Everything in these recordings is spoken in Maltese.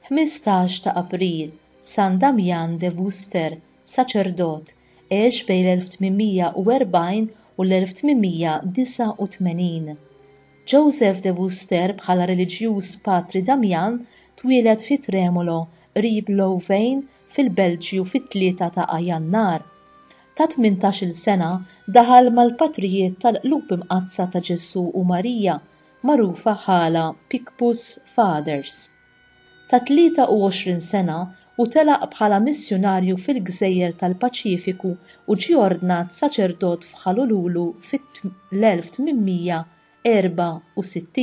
15 ta' April, San Damjan de Veuster, saċerdot, għex bejn l-1840 u l-1889. Joseph de Veuster bħala reliġjuż Patri Damjan twieled fi Tremolo, qrib Louvain, fil-Belġju fit-3 ta' Jannar. Ta' tmintax-il sena daħal mal-Patrijiet tal-Qlub Imqaddsa ta' Ġesù u Marija, magħrufa bħala Picpus Fathers. Ta' 23 sena hu telaq bħala missjunarju fil-gżejjer tal-Paċifiku u ġie ordnat saċerdot f'Halululu fit-1864.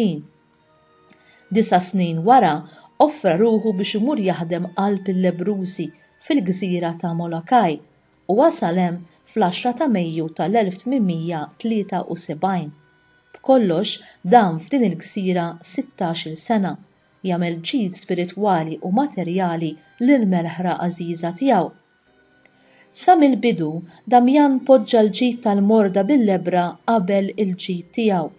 Disa' snin wara offra ruħu biex imur jaħdem qalb il-lebbrużi fil-gżira ta' Molokai u wasal hemm fl-għaxra ta' Mejju tal-1873. B'kollox dam f'din il-gżira sittax-il sena, jagħmel ġid spiritwali u materjali lill-merħra għażiża tiegħu. Sa mill-bidu, Damjan poġġa l-ġid tal-morda bil-lebbra qabel il-ġid tiegħu.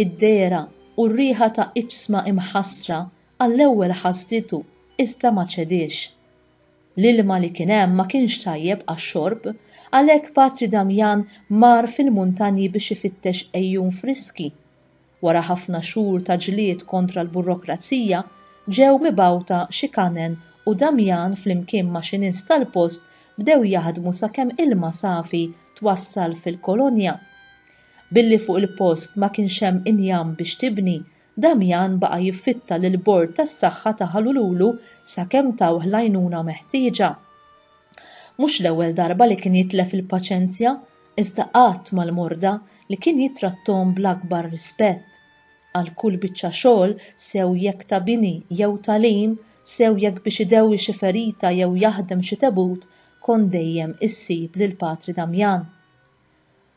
Id-dehra u r-riħa ta' iġsma imħassra għall-ewwel ħasditu iżda ma ċediex. L-ilma li kien hemm ma kienx tajjeb għax-xorb, għalhekk Patri Damjan mar fil-muntanji biex ifittex għejun friski. Wara ħafna xhur ta' ġlied kontra l-burokrazija, ġew mibgħuta xi kanen u Damjan flimkien ma' xi nies tal-post bdew jaħdmu sakemm ilma safi twassal fil-kolonja. Billi fuq il-post ma kienx hemm injam biex tibni, Damjan baqa' jiffitta lill-Bord tas-Saħħa ta' Ħalululu sakemm tawh l-għajnuna meħtieġa. Mhux l-ewwel darba li kien jitlef il-paċenzja, iżda qatt mal-morda li kien jittratthom bl-akbar rispett. Għal kull biċċa xogħol, sew jekk ta' bini jew tagħlim, sew jekk biex idewwi xi ferita jew jaħdem xi tebut, kont dejjem issib lil Patri Damjan.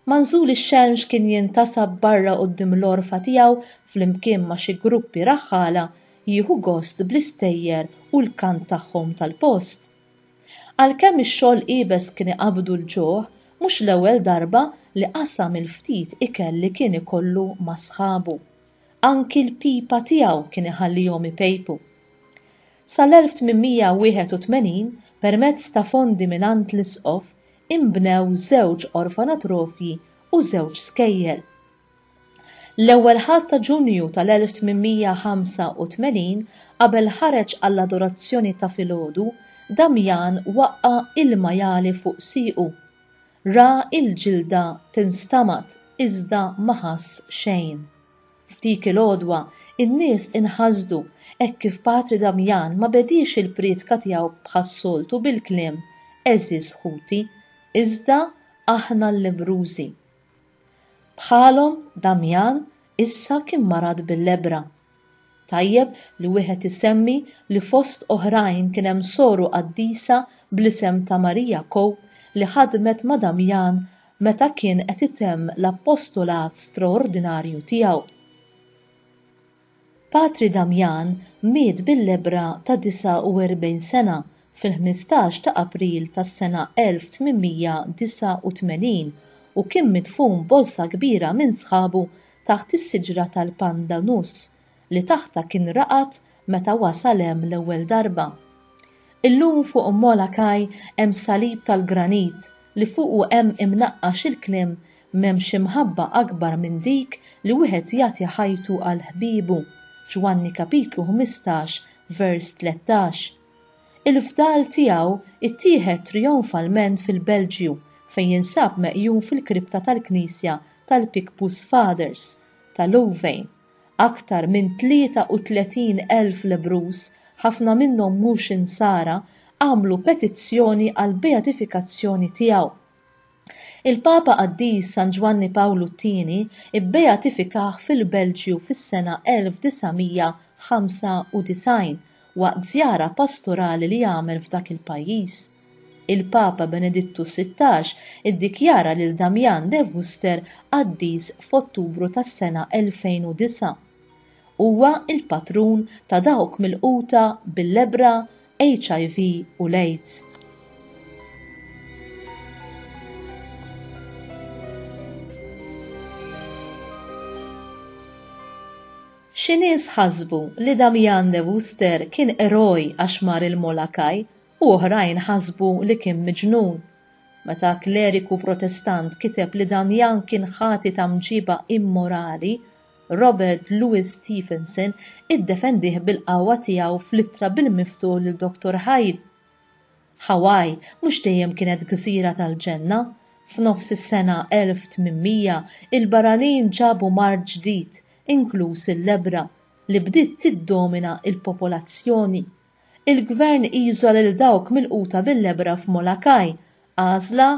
Ma' nżul ix-xemx kien jintasab barra quddiem l-għorfa tiegħu flimkien ma' xi gruppi raħħala jieħu gost bl-istejjer u l-kant tagħhom tal-post. Għalkemm ix-xogħol iebes kien iqabbdu l-ġuħ, mhux l-ewwel darba li qasam il-ftit ikel li kien ikollu ma' sħabu. Anki l-pipa tiegħu kien iħallihom ipejpu. Sal-1881, permezz ta' fondi mingħand l-Isqof, inbnew żewġ orfanatrofji u żewġ skejjel. L-ewwel Ħadd ta' Ġunju tal-1885, qabel ħareġ għall-adorazzjoni ta' filgħodu, Damjan waqqa' ilma jagħli fuq siequ. Ra l-ġilda tinstamat iżda ma ħass xejn. F'dik il-għodwa, in-nies inħasdu hekk kif Patri Damjan ma bediex il-prietka tiegħu bħas-soltu bil-kliem, Għeżież ħuti, iżda aħna l-lebbrużi. Bħalhom, Damjan issa kien marad bil-lebbra. Tajjeb li wieħed isemmi li fost oħrajn kien hemm soru qaddisa bl-isem ta' Maria Cope li ħadmet ma' Damjan meta kien qed itemm l-appostolat straordinarju tiegħu. Patri Damjan miet bil-lebbra ta' 49 sena fil-15 ta' April tas-sena 1889 u kien midfun b'għożża kbira minn sħabu taħt is-siġra tal-pandanus li taħtha kien raqad meta wasal hemm l-ewwel darba. Illum fuq Molokai hemm salib tal-granit li fuqu hemm imnaqqax il-kliem M'hemmx imħabba akbar minn dik li wieħed jagħti ħajtu għal ħbiebu, Ġwanni kapitlu 15 vers 13. Il-fdal tiegħu ttieħed trijonfalment fil-Belġju fejn jinsab meqjum fil-kripta tal-knisja tal-Picpus Fathers ta' Louvain. Aktar minn 33,000 lebbruż, ħafna minnhom mhux Insara, għamlu petizzjoni għall-beatifikazzjoni tiegħu. Il-Papa Qaddis San Ġwanni Pawlu t-Tieni bbeatifikah fil-Belġju fis-sena 1995 waqt żjara pastorali li għamel f'dak il-pajjiż. Il-Papa Benedittu 16 iddikjara lil Damjan de Veuster qaddis f'Ottubru tas-sena 2009. Huwa l-patrun ta' dawk milquta bil-lebbra, HIV u l-AIDS. Xi nies ħasbu li Damian de Veuster kien eroj għax mar il-Molokai u oħrajn ħasbu li kien miġnun. Meta kleriku Protestant kiteb li Damian kien ħati ta' mġiba immorali, Robert Louis Stevenson iddefendih bil-qawwa tiegħu fl-ittra bil-miftuħ lil Dottor Hyde. Hawaii mhux dejjem kienet gżira tal-ġenna. F'nofs is-sena 1800, il-barranin ġabu mard ġdid, inkluż il-lebbra, li bdiet tiddomina l-popolazzjoni. Il-gvern iżola lil dawk milquta bil-lebbra f'Molokai, għażla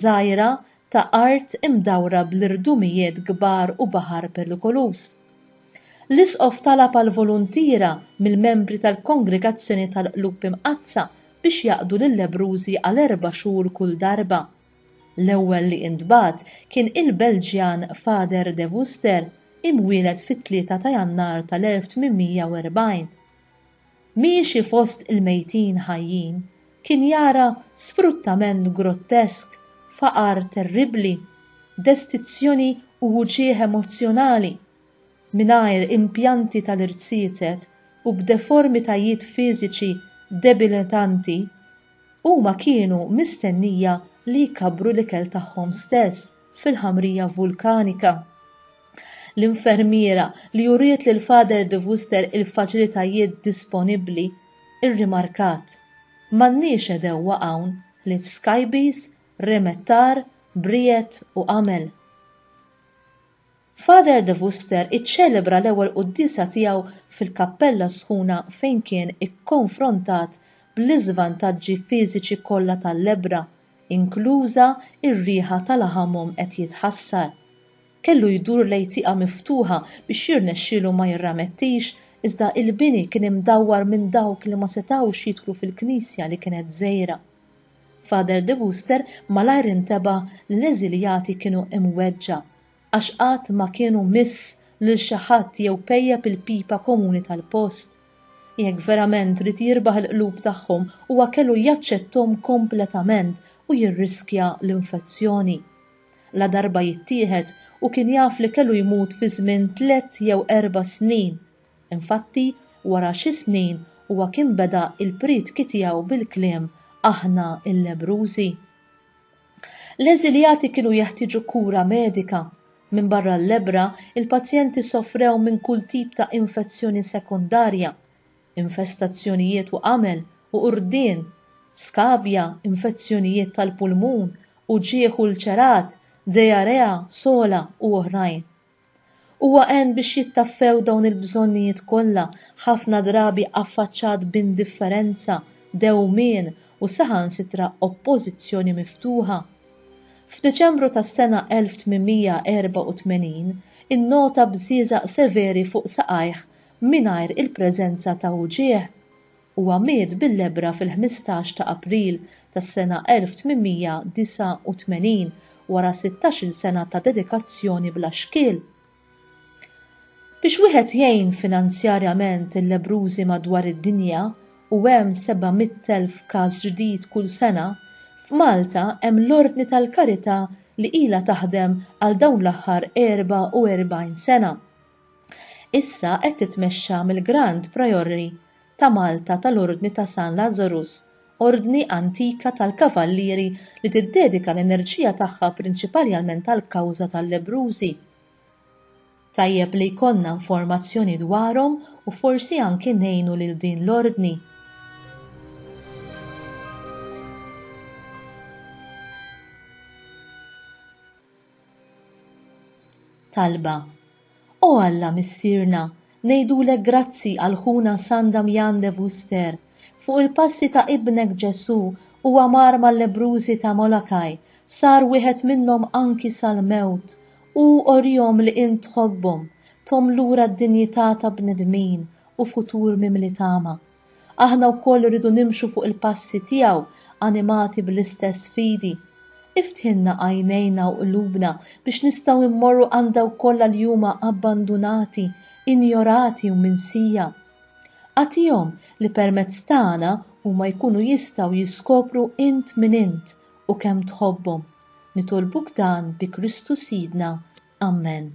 żgħira ta' art imdawra bl-irdumijiet kbar u baħar perikoluż. L-Isqof talab għal voluntiera mill-membri tal-Kongregazzjoni tal-Qlub Imqaddsa biex jaqdu lil-lebbrużi għal erba' xhur kull darba. L-ewwel li intbagħat kien il-Belġjan Fader de Veuster, imwieled fit-tlieta ta' Jannar tal-1840. Miexi fost il-mejtin ħajjin, kien jara sfruttament grottesk, faqar terribbli, destizzjoni u uġigħ emozzjonali. Mingħajr impjanti tal-irziezet u b'deformitajiet fiżiċi debilitanti, huma kienu mistennija li jkabbru l-ikel tagħhom stess fil-ħamrija vulkanika. L-infermiera li uriet lil Father de Veuster il-faċilitajiet disponibbli rrimarkat, M'għandniex għedewwa hawn ħlief skybees, remettar, briegħed u qamel. Father de Veuster iċċelebra l-ewwel quddiesa tiegħu fil-kappella sħuna fejn kien ikkonfrontat bl-iżvantaġġi fiżiċi kollha tal-lebbra, inkluża r-riħa ta' laħamhom qed jitħassar. Kellu jdur lejn tieqa miftuħa biex jirnexxielu ma jirramettix iżda il-bini kien imdawwar minn dawk li ma setgħux jidħlu fil-knisja li kienet żgħira. Father de Veuster malajr intebaħ li l-eżiljati kienu imweġġa' għax qatt ma kienu miss lil xi ħadd jew pejjep il-pipa komuni tal-post. Jekk verament ried jirbaħ il-qlub tagħhom huwa kellu jaċċetthom kompletament u jirriskja l-infezzjoni. Ladarba jittieħed hu kien jaf li kellu jmut fi żmien tlett jew erba' snin. Infatti, wara xi snin huwa kien beda l-prietki tiegħu bil-kliem Aħna l-lebbrużi. L-eżiljati kienu jeħtieġu kura medika. Minbarra l-lebbra, il-pazjenti sofrew minn kull tip ta' infezzjoni sekondarja, infestazzjonijiet u qamel u qurdien, skabja, infezzjonijiet tal-pulmun, uġigħ ulċerat, dijarea, sogħla u oħrajn. Huwa għen biex jittaffew dawn il-bżonnijiet kollha, ħafna drabi affaċċat b'indifferenza, dewmien u saħansitra oppożizzjoni miftuħa. F'Diċembru tas-sena 1884 innota bżieżaq severi fuq saqajh mingħajr il-preżenza ta' uġigħ. Huwa miet bil-lebbra fil-15 ta' April tas-sena 1889 wara sittax-il sena ta' dedikazzjoni bla xkiel. Biex wieħed jgħin finanzjarjament il-lebbrużi madwar id-dinja, u hemm 700,000 każ ġdid kull sena, f'Malta hemm l-Ordni tal-Karità li ilha taħdem għal dawn l-aħħar 44 sena. Issa qed titmexxa mill-Grand Priory ta' Malta tal-Ordni ta' San Lazarus, ordni antika tal-Kavallieri li tiddedika l-enerġija tagħha prinċipaljalment għall-kawża tal-lebbrużi. Tajjeb li jkollna informazzjoni dwarhom u forsi anki ngħinu lil din l-ordni. Talba, O Alla Missierna, ngħidulek grazzi għal ħuna San Damjan de Veuster. Fuq il-passi ta' Ibnek Ġesù, huwa mar mal-lebbrużi ta' Molokai, sar wieħed minnhom anki sal-mewt. Hu urihom li int tħobbhom, thom lura d-dinjità ta' bnedmin u futur mimli tama. Aħna wkoll irridu nimxu fuq il-passi tiegħu, animati bl-istess fidi. Iftħilna għajnejna u qlubna biex nistgħu mmorru għand dawk kollha li huma abbandunati, injorati u minsija. Agħtihom li permezz tagħna huma jkunu jistgħu jiskopru int min int u kemm tħobbhom. Nitolbuk dan bi Kristu Sidna. Ammen.